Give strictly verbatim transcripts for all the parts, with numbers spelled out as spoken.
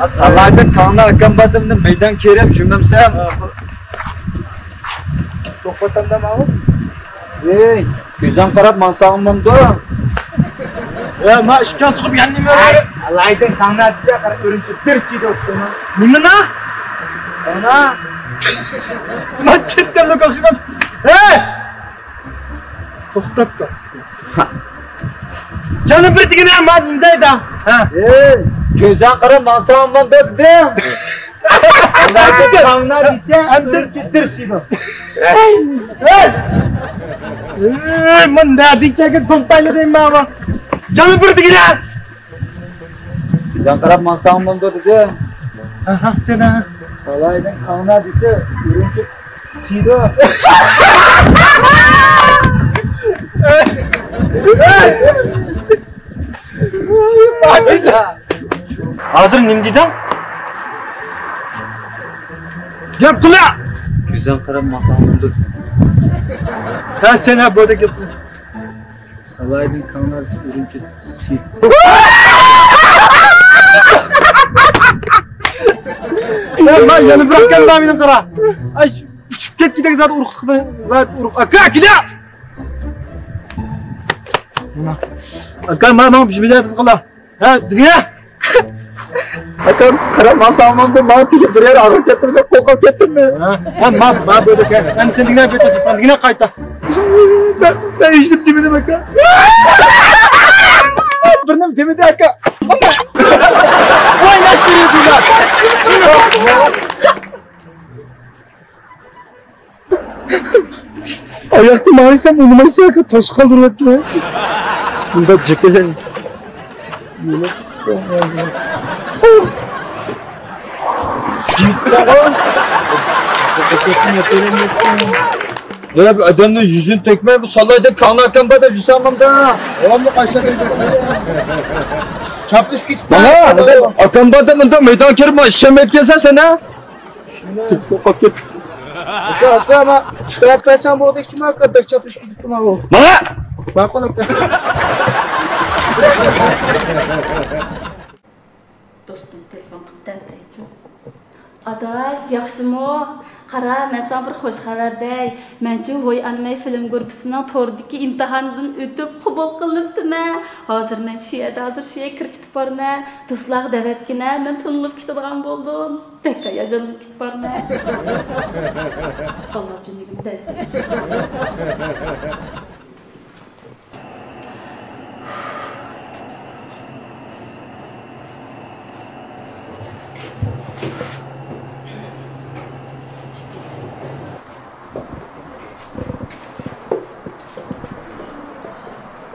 سالايدىن كاڭنا ئاكام بادىمنى مەيدان كېرىپ جۈملەمسەم. توختاتامدا ماۋۇ. ھەي، كۆزۈڭ قاراپ ماڭساڭ بولامدۇ؟ ھە، ما ئىشكان سۇقۇپ يەنە نېمە ئۆرۈپ؟ سالايدىن كاڭنا دېسە، قارا ئۈرۈمچى دىرسىيدۇ ئۇستىما. نېمىنا؟ كاڭنا. ما چەت ئەللىك ئوخشىغان. ھەي! توختاپ تۇر. جانىم بىر دېگىنە، ما نېمە دەيدۇ؟ ھە. ھەي، كۆزۈڭ قاراپ ماڭساڭ بولامدۇ دېدىم. ئەمسە، ئەمسە. ئەي، مەن نەدىن كەلگەن دومپايلىدىم ماۋۇ. جانىم بىر دېگىنە. ياڭقىراپ ماڭساڭ بولىدۇ دېدى. ئاھا، سەن ھە. سالايدىن كاڭنا دېسە، ئۈرۈمچى سىدو. ھازىر نېمە دېدىڭ؟ گەپ قىلا! كۆزۈڭ قاراپ ماڭساڭ بولىدۇ. ھە، سەن ھە، بۇ يەردە گەپ قىلا. سالايدىن كاڭنا دېسە، ئۈرۈمچى سىدو. يا، مانا يەنە بىر ئاكام بار مېنىڭ قارا. ئاي، ئۇچۇپ كەتكۈدەك زادى ئۇرۇقلۇق، زادى ئۇرۇق. ئاكا، كېلە! ئاكا، مانا ماڭا بىر بىلەت قىلا. ھە، دېگە! ئاكام، قاراپ ماڭساڭ ماڭدىم، ماڭا تېگىپ بىر يەر ئاغرىپ كەتتىمدۇ، قورقۇپ كەتتىممۇ؟ ھە، ھە، ما، ما، بۇ يەردە. ئەمدى سەن دېگىنە بېتى، دېگىنە قايتا. مەن، مەن ھېچنېمە دېمىدىم، ئاكا. بىر نېمە دېمىدى، ئاكا. ۋاي، ياش كۆرۈۋېتىڭلار. ئاياقتا ماڭسام ئۇنىمايسەن، ئاكا، توسۇپ قالدۇرۇۋەتتى. بۇنداق جېكىلەن. يا، بۇ ئادەمنىڭ يۈزىنى تۆكمەي، بۇ سالايدا كاڭناكام بار دەپ يۈرسەڭ مۇندا. ئوغلۇمنى قاچىلاپ كەتتىڭ. چاپلىشىپ كېتىپتۇ. مانا، ئاكام بار دەپ مۇندا مەيدانغا كىرىپ، مانا ئىشەنمەيدىكەنسەن سەن، ھە؟ قورقۇپ كەتتىم. ئاكا، ئاكا، ما، ئىشتىراك بەرسەڭ بولدى، ئىچىمە ئاكا، بەك چاپلىشىپ كېتىپتۇ ماۋۇ. مانا! ماقۇل ئاكا. دوستۇم تېلېفون قىلىپ دەۋېتەيچۇ. ئاداش، ياخشىمۇ؟ قارا، مەن ساڭا بىر خوش خەۋەر دەي. مەنچۇ ھوي ئانىمەي فىلىم گۇرۇپپىسىنىڭ توردىكى ئىمتىھانىدىن ئۆتۈپ قوبۇل قىلىنىپتىمەن. ھازىر مەن شۇ يەردە، ھازىر شۇ يەرگە كىرىپ كېتىپ بارىمەن. دوستلارغا دەۋەتكىنە، مەن تونۇلۇپ كېتىدىغان بولدۇم. بەك ھاياجانلىنىپ كېتىپ بارىمەن. تۇغقانلار جېنىم دەۋەتكىنە.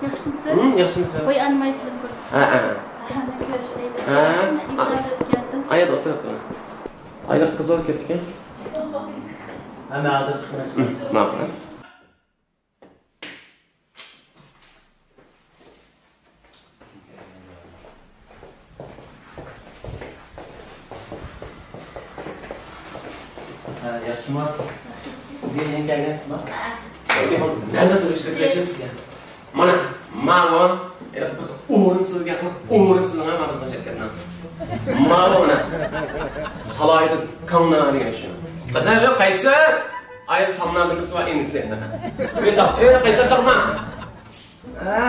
ياخشىمۇسىز؟ ھىم، ياخشىمۇسىز؟ ۋاي، ئانىماي فىلىم كۆرۈپسىز؟ ھە، ھە. ھە، مەن كۆرۈشەي دەپ. ھە. مەن ئىمتىھان بېرىپ كەلدىم. ھە، ياق، ئولتۇر، ئولتۇر. ئايلىق قىز بولۇپ كەپتىكەن. ھە، مەن ھازىر چىقىمەن. ھىم، ماقۇل. ھە، ياخشىمۇ؟ ياخشى، سىز؟ سىزگە يېڭى كەلگەنسىزمۇ؟ ھە. نەدە تۇرۇشلۇق ياشايسىز يا؟ مانا، ماۋۇ، ئورۇنسىز گەپنىڭ، ئورۇنسىزلىقى مانا بىزنىڭ شىركەتنىڭ. ماۋۇ مانا، سالايدىن كاڭنا دېگەن شۇ. قانداق قايسى؟ ئايال ساڭنا دېمىسى بار ئىنىسى. ئۆي ساڭ، ئۆي قايسى ساڭنا؟ ھە.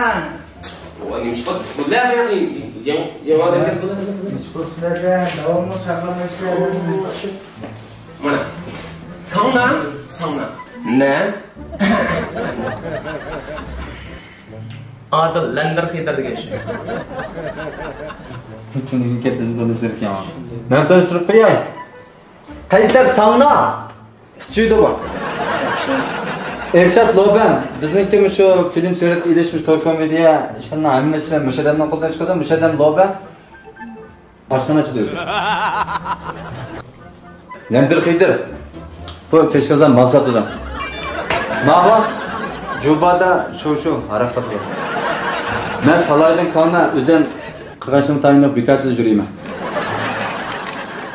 ۋاي، نېمىشقا بۇلار يېڭى، يېڭى ئادەم كەلدى بۇلار. نېمىشقا سىلەردە داۋاملىق چاقىرمايسىلەر؟ مانا، كاڭنا، ساڭنا. مەن ئادىل لەندىر خېدىر دېگەن شۇ. چۈنكى بىزنى تونۇشتۇرۇپ كەلگەن. مەن تونۇشتۇرۇپ قوياي. قەيسەر ساڭنا. ئۇچىدۇ بۇ. ئېرشات لوبەن، بىزنىڭكى مۇشۇ فىلىم سۈرەتكە ئېلىش، مۇشۇ توي كومېدىيە ئىشلىرىنىڭ ھەممىسى مۇشۇ ئادەمنىڭ قولىدىن چىقىدۇ. مۇشۇ ئادەم لوبەن. ئاشخانا ئىچىدە ئۆزى. لەندىر خېدىر. بۇ پېشقازان مال ساتىدۇ. ماۋۇ جۇبادا شوۋ شوۋ ھاراق ساتىدۇ. مەن سالايدىن كاڭنا ئۆزۈم قىلغان ئىشىمغا تايىنىپ بىكارچىلىق يۈرىمەن.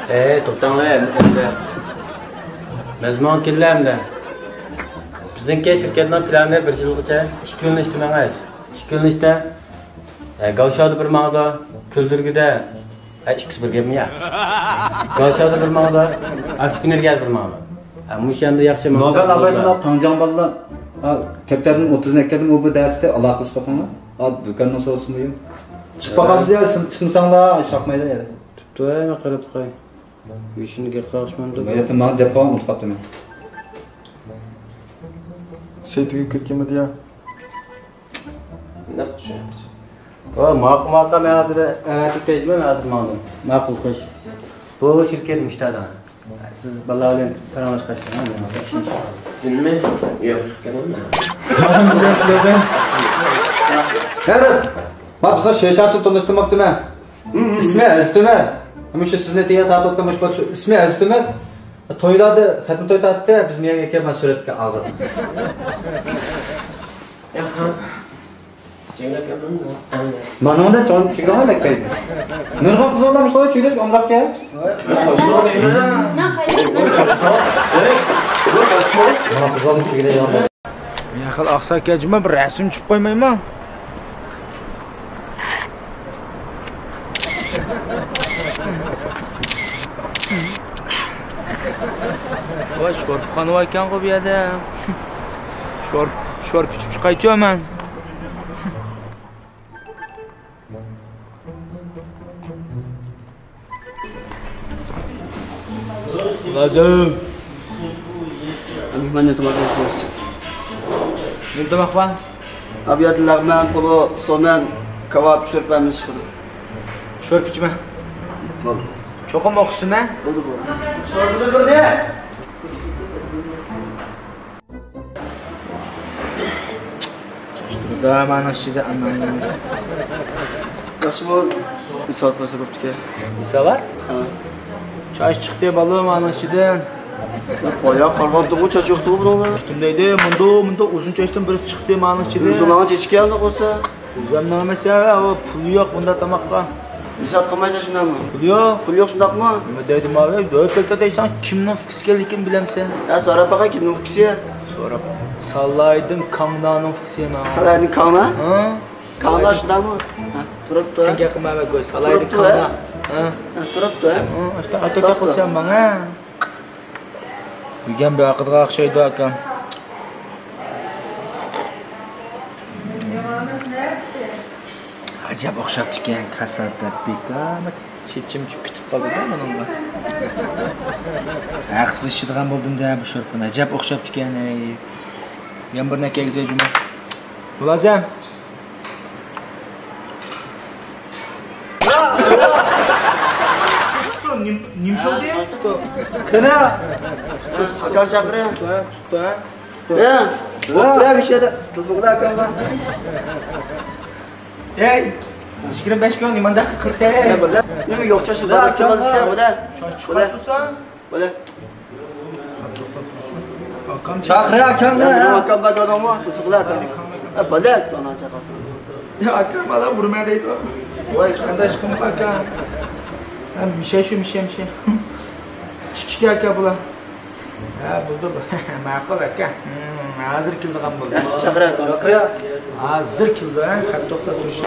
ھەي، توختاڭلار ئەمدى. مەزمۇنغا كېلىڭلار ئەمدى. بىزنىڭكى شىركەتنىڭ پىلانى بىر يىلغىچە ئىككى يۆنىلىشتە مېڭىش. ئىككى يۆنىلىشتە، ھە، گاۋشادا بىر ماڭىدۇ، كۈلدۈرگىدە ھە، ئىككىسى بىر گەپمۇ يا؟ گالشادا بىر ماڭىدۇ، ئاكتىپنېرگە بىر ماڭىدۇ. ھە، مۇشۇ يەردە ياخشى ماڭسا نوبەل ئاپايتىن بولىدۇ. تاڭجاڭ بالىلار، ھە، كەپتەردىن ئوتتۇزنى ئەكەلدىم، ئۇ بىر دەۋەتتى، ئالاقىلىشىپ باقىڭلار. ھە، دۇكاننىڭ سودىسىمۇ يوق. چىقىپ باقامسىز يا، سىز چىقمىساڭلار، ئىش باقمايدۇ يا. تۇتۇۋەر، مەن قاراپ تۇراي. يۈشۈنگە قاقشىمامدۇ؟ مەن يەتتە ماڭا دەپ قويۇڭ، ئۇنتۇپ قاپتىمەن. سېيىتگە كۆتكەنمىدى يا؟ نەق چۈشەنمىدى. ۋا، ماقۇل، ماقۇل، مەن ھازىر ئەۋەتىپ كەلىمەن، ھازىر ماڭدىم. ماقۇل، خوش. بۇ شىركەت مۇشتادا. سىز بالىلار بىلەن پاراڭلاشقاچقا، نېمە؟ دىنمۇ؟ يوق، يوق، يوق. ھە، راست. ما بىزنىڭ شېشاچى تونۇشتۇرماپتىمەن. ئىسمى ئەزىز ئۆمەر. مۇشۇ سىزنى تېگە تارتىۋاتقان مۇشۇ، شۇ ئىسمى ئەزىز ئۆمەر. تويلاردا خەتنە توي تارتتى، بىز مېڭەگە كەپ مەن سۈرەتكە ئالغان. ياخشى. مانىڭدا چوڭ چىگىغان لەكپەيدى. نۇرغۇن قىزلار مۇشۇلار چۈگىلەشكە ئامراقكەن. مانا قىزلارنى چۈگىلەيدىغان. يا خىل ئاقساق كەجمە بىر رەسىم چۈشۈپ قويمايمۇ؟ ۋاي، شورپىخانا باركەنغۇ بۇ يەردە. شور-، شورپا ئىچىپ چىقايچۇ مەن. لازىم. مېھمان نېمە تاماق يەيسىز؟ نېمە تاماق بار؟ ئابىيات، لەغمەن، پولۇ، سومەن، كاۋاپ، شورپا ھەممىسى چىقىدۇ. شورپا ئىچىمەن. بولدى. چوقۇم ئوخشىسۇن ھە؟ بولدى، بولدى. شورپىدىن بىرنى. چاچتۇرىدۇ مانا ئىچىدە ئانام. ياخشىمۇ؟ ئىسا قايسى بوپتىكەن؟ ئىسا بار؟ ھە. چاچ چىقتى بالام مانا ئىچىدىن. بايا قارىغانتىغۇ، چاچ يوقتىغۇ بۇنىڭدا. ئۈستۈمدە ئىدى، مۇنداق، مۇنداق ئۇزۇن چاچتىن بىرسى چىقتى مانا ئىچىدىن. ئۆزۈڭلارنىڭ چېچىكى ئانداق بولسا. ئۆزۈمنىڭ ئەمەس يا، ئۇ پۇل يوق بۇنداق تاماققا. ھېساب قىلمايسەن شۇنداقمۇ؟ پۇل يوق. پۇل يوق شۇنداقمۇ؟ نېمە دەيدۇ ماۋۇ؟ دۆت دۆت دەيسەن، كىمنىڭ فىكسىكەنلىكىنى بىلەمسەن؟ ھە، سوراپ باقاي، كىمنىڭ فىكسى؟ سوراپ. سالايدىن كاڭنانىڭ فىكسى ماۋۇ. سالايدىن كاڭنا؟ ھە؟ كاڭنا شۇنداقمۇ؟ ھە، تۇرۇپتۇ. تەڭگە قىلما بە گوي، سالايدىن تۇرۇپتۇ، كاڭنا. ھە؟ ھە، تۇرۇپتۇ، ھە؟ ھە، ئاشتا ئاتا تۇرۇپتۇ. قىلسام ماڭا. بۈگۈن بىر ھەققىدىغا ئوخشايدۇ ئاكام. ئەجەب ئوخشاپتىكەن، كاساپەت بىكار. چېچىم چۈشۈپ كېتىپ قالدى-دە مېنىڭغا. ھەقسىز ئىچىدىغان بولدۇم-دە بۇ شورپىنى. ئەجەب ئوخشاپتىكەن، ئەي. يەنە بىرنى كەلگۈزەي جۇمۇ. مۇلازىم. نېمە، نېمە بولدى؟ قېنى؟ ئاكام چاقىرىڭ. تۇتتا، تۇتتا. ئە، ئولتۇرە مۇشۇ يەردە. تۇرسۇنغۇلا ئاكام بار. ھەي، يىگىرمە بەش كۈن نېمانداق قىلسەن؟ يا بولە. نېمە يوق چاچنى بار ئاكام دېسە، بولە. چاچ چىقارتىسەن. بولە. ئاكام چاقىرە ئاكامنى. يا، مېنىڭ ئاكام بار دېدىڭمۇ؟ تۇرسۇنغۇلا ئاكام. ئە، بولە، ئانا چاقاسىڭ. يا، ئاكام بالا ئۇرما دەيدۇ. ۋاي، قانداق ئىشقىم ئاكا؟ ھە، مىشە شۇ، مىشە، مىشە. ئىككى ئاكا بۇلار. ھە، بولدى، بولدى. ماقۇل ئاكا. ھىم، ھازىر كېلىدىغان بولدى. چاقىرە، چاقىرە. ھازىر كېلىدۇ، ھە. قانداق توختاپ تۇرۇش.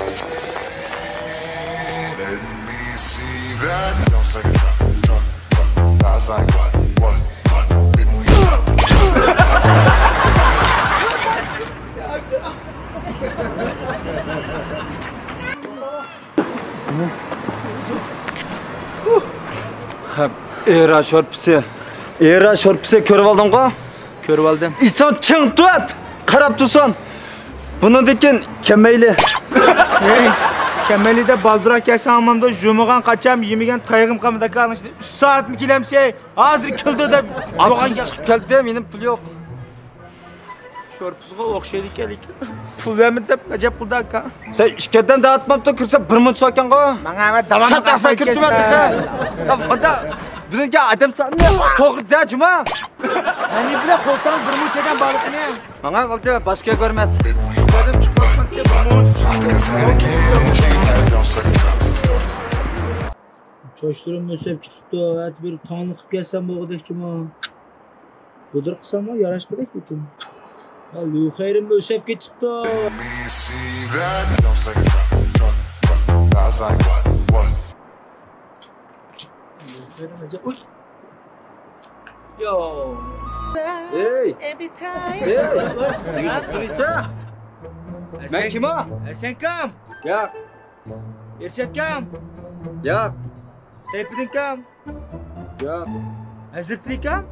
خەپ، ئېرا شورپىسى. ئېرا شورپىسى كۆرۈۋالدىڭغۇ؟ كۆرۈۋالدىم. ئىسان چىڭ تۇت! قاراپ تۇرسۇن. بۇنىڭدىن كېيىن كەلمەيلى. ھەي، كەلمەيلى دەپ بالدۇرراق كەلسەڭ بولمامدۇ؟ يۇمىغان قاچام، يېمىگەن تايىقىم قالمىدى ئاكا. ئۈچ سائەتمۇ كېلەمسەن؟ ھازىر كېلىدۇ دەپ. ئاكىسى چىقىپ كەلدى، مېنىڭ پۇل يوق. شورپىسىغا ئوخشايدىكەن لېكىن. پۇل بەرمىدى دەپ ئەجەب قىلدى ئاكا. سەن ئىككى قېتىم دەۋاتماپتۇ، كىرسە بىر مۇنچە سوكەڭغۇ. ماڭا ئەمە داۋام سەن تەقسىر كىرىپ تۇرۇۋەتتىڭ. يا، مانا بۈگۈنكى ئادەم سانى توغرا دە، جۇما. مەن بىلەن خولتاڭ بىر مۇنچە ئادەم بارلىقىنى. ماڭا بولدى، باشقا كۆرمەس. بىر ئادەم چىقىپ قاپتۇ، بىر مۇنچە. چاچلىرىم ئۆسۈپ كېتىپتۇ، ئەتە بېرىپ تاڭلىق قىلىپ كەلسەم بولغۇدەك جۇما. بۇدۇر قىلساممۇ ياراشقۇدەك لېكىن. ھە، لۇخەيرىم ئۆسۈپ كېتىپتۇ. What? ئۇي. يو. ھېي. ھېي. نېمە قىلىسەن؟ مەن كىم ئۇ؟ سەن كىم؟ ياق. ئىرشات كىم؟ ياق. سەيپىدىن كىم؟ ياق. ھەزرىتى كىم؟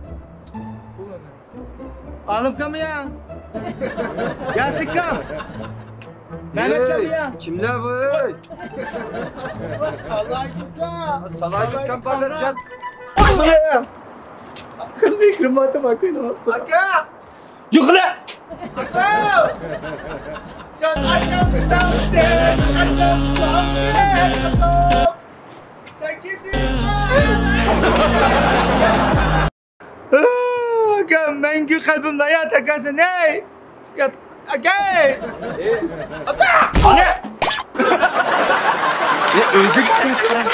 ئالىم كىم يا؟ ياسىن كىم؟ مەمەت كىم يا؟ كىملەر بۇ؟ سالايدۇكان. سالايدۇكان بادىرجان. مېھرىبان ئاكا. يوقلا. ئاكا. جان ئاكام. ئاكام مەڭگۈ قەلبىمدە ھايات ئاكا سەن، ھەي! يات، ئاكا! ئاكا! ئاكا! يا ئۆيگە چىقىپ قاراڭ.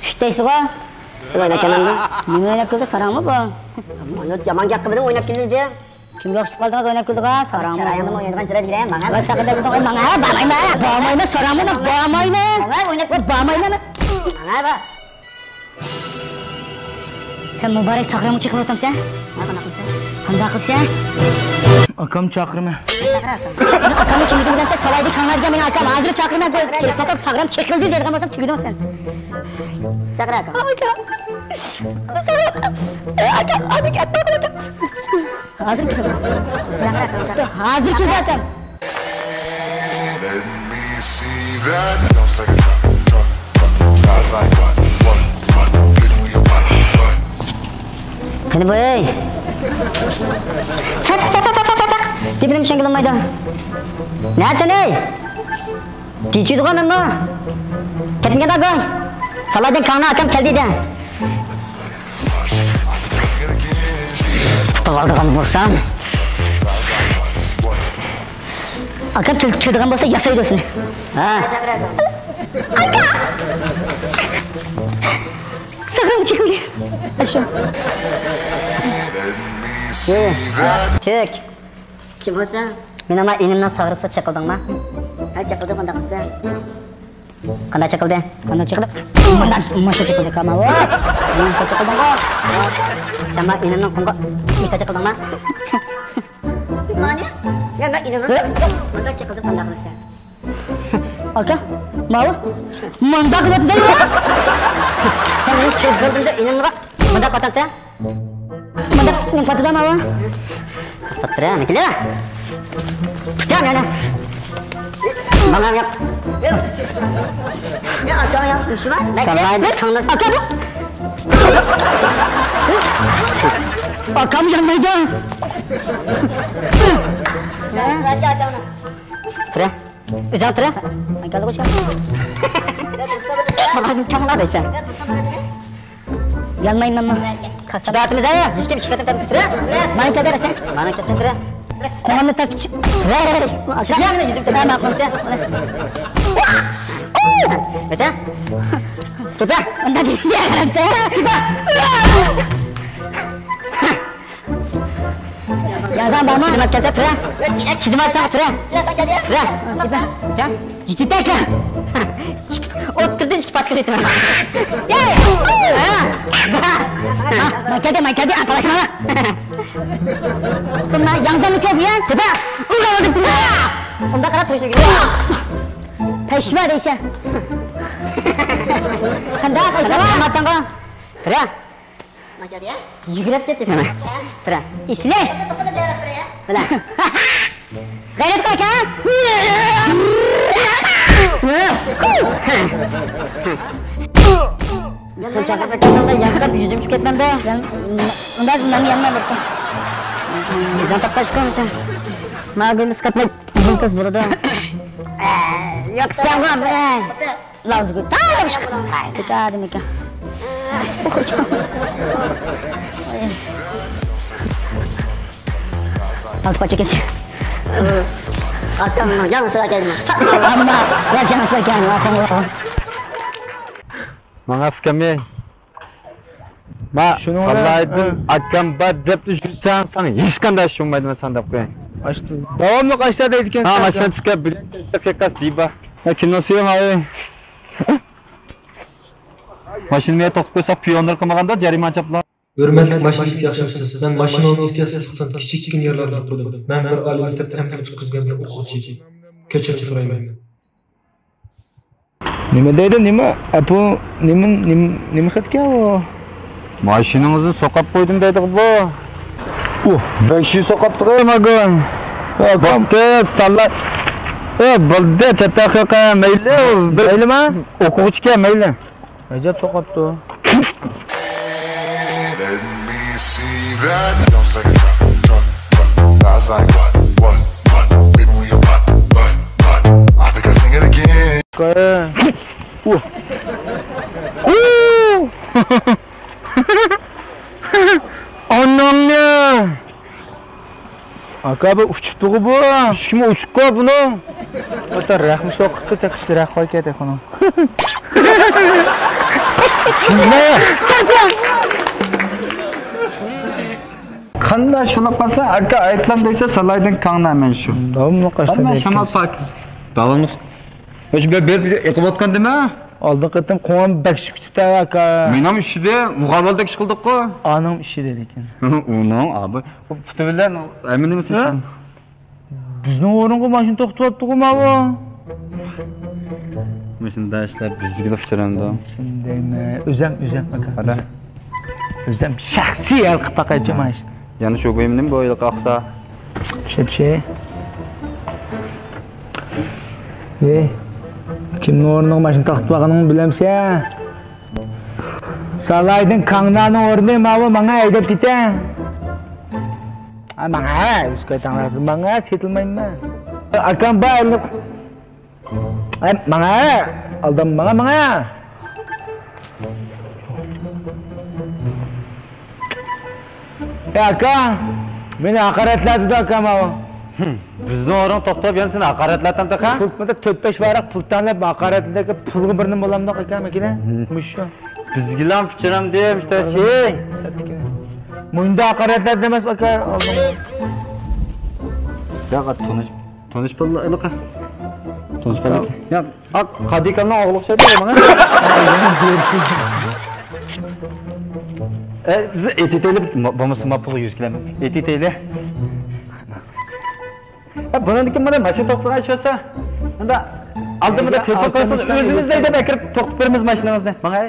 ئىشتەيسىغۇ؟ نېمە ئويناپ كەلدىڭ؟ نېمە ئويناپ كەلدى؟ ساراڭمۇ بۇ؟ يامان گەپ قىلمىدىڭ، ئويناپ كەلدىڭ دېدىم. كىمگە ئوخشىتىپ قالدىڭىز ئويناپ كۈلدىغا؟ ساراڭ. چىرايىڭنى ئوينايدىغان چىراي دېگەن ماڭا. ۋاي ساقىدە بۇدۇڭ ماڭا بارمايمەن. بارمايمەن، ساراڭمۇ بارمايمەن. ماڭا ئويناپ بارمايمەن. ماڭا بار. سەن مۇبارەك ساغرامغا چېقىلىۋاتامسەن؟ قانداق قىلسەن؟ ئاكام چاقىرىمەن. ئاكامنى كىمگە بىلەمسەن؟ سالايدى كاڭلار دېگەن مېنىڭ ئاكام. ھازىر چاقىرىمەن. تېلېفون قىلىپ ساغرام چېقىلدى دەيدىغان بولسام تۈگىدىڭ سەن. چاقىر ئاكام. ئاكام. ئاكام، ھازىر كەتتى ئاكام. ھازىر كېلىدۇ. ھازىر كېلىدۇ ئاكام. قېنى بوي. گېپىنى چۈشەنگىلى بولمايدۇ. نەچەن ئەي؟ تېچىدىغۇ مەنمۇ. كەتمىگەن ئاكاڭ. سالايدىن كاڭنا ئاكام كەلدى دە. تۇتۇۋالىدىغان بولسام. ئاكام كىر-، كىرىدىغان بولسا ياسايدۇ سېنى. ھە. ئاكا! ساغرام چېكىلگەن. ئاشۇ. كۆك. كىم بولسا؟ مېنىڭ ئىنىمنىڭ ساغرىسى چېقىلدىڭما؟ ھە، چېقىلدى، قانداق قىلسا؟ قانداق چېقىلدى؟ قانداق چېقىلدى؟ مۇنداق، مۇشۇ چېقىلدى، كاما. مۇشۇ چېقىلدىڭغۇ. سەن ما ئىنىمنىڭ قۇمغا مۇشۇ چېقىلدىڭما؟ مانى؟ يا، مەن ئىنىمنىڭ مۇنداق چېقىلدى، قانداق قىلسا؟ ئاكا، ماۋۇ مۇنداق قىلىۋاتىدۇ. سەن مېنىڭ كۆز ئالدىمدا ئىنىمغا مۇنداق قاتامسەن؟ مانا، نېمە قاتىدۇ ماۋۇ؟ قاتىدۇ، نېمە كېلە؟ يا، مانا. ماڭا ياق. سالايدى كاڭلار. ئاكا بۇ. ئاكام يانمايدۇ. تۇرە. ئۆزۈڭ تۇرە. سەن كەلدىغۇ شۇ. ماڭا كاڭلار دەيسەن. يانمايمەنمۇ؟ كاسساپ. شىداتىمىز ھە، ھېچكىم ئىش قېتىپ تۇرە. مانا كەلدى سەن. مانا كەلسەن تۇرە. قوڭۇمنى تاس كىچىك. ۋە، ۋە، ۋە. ئاچا. ياغنى يۈزۈم تەمە ماقۇلتە. ئۆتە. ئۆتە. ئۇندا دېسە ياغنى. يازان بارما؟ نېمە كەلسە تۇرە. چىدىماتساڭ تۇرە. تۇرە. يېتىتەكە. ئوتتۇردىن ئىككى پاسكال يېتىمەن. ماكەدە، ماكەدە، ئاتالاشما. بۇندا ياڭزانمۇ كۆپ يا. تېپە. ئۇندا قاراپ تۇرۇش كېرەك. پەشۋا دەيسەن. قانداق قىلساڭ؟ تۇرە. يۈگۈرۈپ كەتتى. تۇرە. ئېسىلى. بىلە. غەيرەت قىل ئاكا. سەن چاقىرىپ ئەكەلگەندە ياقساپ يۈزۈم چۈشۈپ كەتمەمدۇ؟ ئۇنداق مەن يانماي بوپتۇ. جان تاپقاچقۇ سەن. مانا گۈل ئىسكاتلىق. بۇ قىز بولىدۇ. ياقساڭغا. لاۋزىگۇ. تا ياخشى. بىكار دېمىكە. ئالتە پارچە كەتتى. ئاكامنىڭ ياڭزىسى ئەكەلدىم. ئەمما بىراز ياڭزىسى ئەكەلدىم. ماڭا ئۇكام. ما شۇنىڭ بىلەن، سالاھىدىن ھە. ئاكام بار دەپلا يۈرسەڭ، ساڭا ھېچقانداق ئىش بولمايدۇ، مەن ساڭا دەپ قوياي. ئاشتى. داۋاملىق ئاشتا دەيدىكەنسەن. ھا، ماشىنا چىقىپ، بىر كەكاس دىبا. ھە، كىمنىڭ سۈيى ھاي؟ ماشىنىنى توختىتىپ قويساق، پىيونېر قىلمىغاندا جەرىمانە چاپلا. ھۆرمەتلىك ماشىنا ئىگىسى، ياخشىمۇسىز؟ مەن ماشىنىڭىزنى ئېھتىياتسىزلىقتىن كىچىككىنە يارىلارنى ئۇقتۇردۇم. مەن بىر ئالىي مەكتەپتە ھەمكارلىق ئۆتكۈزگەن بىر ئوقۇغۇچى. كەچۈرۈم سورايمەن. نېمە دەيدۇ، نېمە؟ ئەپۇ، نېمە، نېمە، نېمە خەتكەن ئۇ؟ ماشىنىڭىزنى سوقاپ قويدۇم دەيدىغۇ بۇ. ئۇھ، بەك شۇ سوقاپتىغۇ ماگۇ. بوپتۇ، ساللا. ئە، بولدى، چاتاق يوق، مەيلى، مەيلىما؟ ئوقۇغۇچىكەن، مەيلى. ئەجەب سوقاپتۇ. ئاناڭنى! ئاكا، بۇ ئۇچۇپتىغۇ بۇ. ئۈچكىمۇ ئۇچۇپقۇ بۇنىڭ. ئاتا رەخمە سوقۇپتۇ، تېخى ئىشلىرى رەخ قويكەن تېخى ئۇنىڭ. قانداق شۇنداق قالسا، ئاكا ئايتلام دەيسە، سالايدىن كاڭنا مەن شۇ. داۋاملىق قاشتا. شامال پاكىز. داۋاملىق. ئۆشۈ بېرىپ ئېقىۋاتقان دېمە. ئالدىنقى قېتىم قوڭۇم بەك شىپ كېتىپتۇ ئاكا. مېنىڭ ئىشىدە مۇغاۋەلدەك ئىش قىلدۇققۇ. ئانىڭ ئىشىدە لېكىن. ئۇنىڭ ئابى. پۇتى بىلەن ھەممە نېمىسى. ھە؟ بىزنىڭ ئورۇنغا ماشىنا توختىتىۋاپتىغۇ ماۋۇ. مۇشۇنداق ئىشلار بىزگىلا ئۇچرايدۇ. شۇندايمۇ؟ ئۆزەم، ئۆزەم ئاكا. ئۆزەم. ئۆزەم شەخسىي ھەل قىلىپ باقايچۇ مانا ئىشنى. يەنە شۇ گۇيمىنىمۇ بۇ ھېلىقى ئاقسا. شەپشى. ئېي، كىمنىڭ ئورنىغا ماشىنا تاقىتىپ ئالغىنىڭنى بىلەمسەن؟ سالايدىن كاڭنانىڭ ئورنى ماۋۇ، ماڭا ھەيدەپ كېتە. ھە، ماڭا، ئۆزى كۆتەڭلەپ، ماڭا سېتىلمايمەن. ئاكام بار، ئەلنى. ھە، ماڭا، ئالدام، ماڭا، ماڭا. ئەي ئاكا، مېنى ھاقارەتلەتتى ئاكا ماۋۇ. بىزنىڭ ئورۇن توختاپ يەنە سېنى ھاقارەتلەتتىم تېخى. پۇل، مانا تۆت بەش ۋاراق پۇل تەڭلەپ ھاقارەتلەتكەن، پۇلغا بىرنېمە بولامدۇق ئاكا ماكىنە. مۇشۇ. بىزگىلا پىچىرام دېيىم، ئىشتە شىي. سەتتىكى. مۇنداق ھاقارەتلەتتى ئەمەس ئاكا، ئالدىڭ. ياق، تونۇش، تونۇش بالىلىقى. تونۇش بالىلىقى. ياق. ئاق قادىكالنىڭ ئوغلى ئوخشايدۇ ماڭا. ئە، بىز ئېتىتەيلى، بولمىسا ما پۇلغا يۈز كىلەمىز. ئېتىتەيلى. ئە، بۇنىڭدىكى مانا ماشىنا توختىغان ئىش بولسا، مۇندا ئالدىمدا تېلېفون قىلسىڭىز، ئۆزىمىز ھەيدەپ ئەكىرىپ توختىتىپ بېرىمىز ماشىنىڭىزنى. ماڭاي.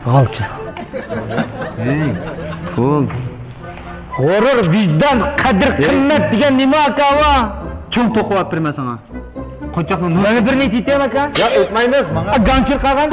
غالچا. ھەي، پۇل. غۇرۇر، ۋىجدان، قەدىر، قىممەت دېگەن نېمە ئاكاۋۇ؟ چوڭ توقۇۋاپ بېرىمەن ساڭا. قونچاقنىڭ نۇرى. مانا بىرنى ئېتىتەم ئاكا. ياق، ئېتمەيمىز، ماڭا. ئا، گانچۇر قالغان.